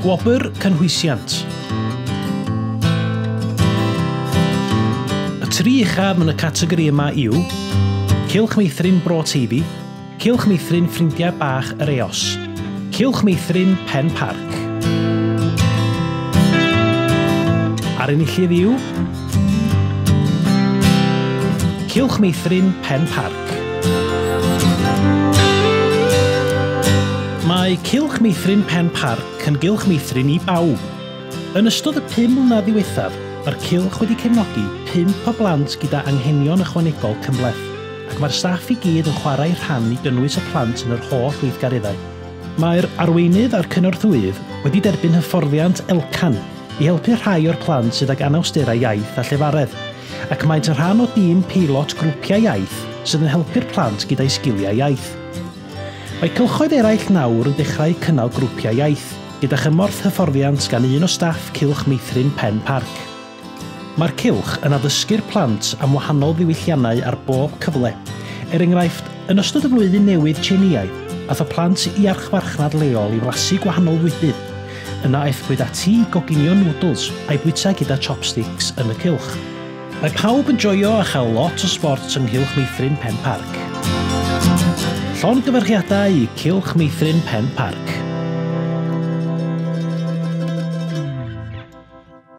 Gwobr Cynhwysiant. Y tri uchaf yn y categori yma yw Cylch Meithrin Bro Teifi, Cylch Meithrin Ffrindiau Bach yr Eos, Cylch Meithrin Pen Parc. A'r enillydd yw Cylch Meithrin Pen Parc. Mae Cylch Meithrin Pen Parc yn gylch meithrin i bawb. Yn ystod y 5 mlynedd ddiwethaf, mae'r cylch wedi cefnogi 5 o blant gyda anghenion ychwanegol cymhleth, ac mae'r staff i gyd yn chwarae rhan i gynnwys y plant yn yr holl weithgareddau. Mae'r arweinydd a'r cynorthwyydd wedi derbyn hyfforddiant Elcan i helpu rhai o'r plant sydd ag anawsterau iaith a llefaredd, ac maent yn rhan o dîm peilot grwpiau iaith sydd yn helpu'r plant gyda'i sgiliau iaith. Mae cylchoedd eraill nawr yn dechrau cynnal grwpiau iaith, gyda chymorth hyfforddiant gan un o staff Cylch Meithrin Pen Parc. Mae'r cylch yn addysgu'r plant am wahanol ddiwylliannau ar bob cyfle. Er enghraifft, yn ystod y flwyddyn newydd Tsieineaidd, ath y plant i archfarchnad leol i flasu gwahanol fwydydd. Yna aethpwyd ati i goginio noodles a'i bwyta gyda chopsticks yn y cylch. Mae pawb yn joio a chael lot o sbort yng Nghylch Meithrin Pen Parc. Llongyfarchiadau i Cylch Meithrin Pen Parc.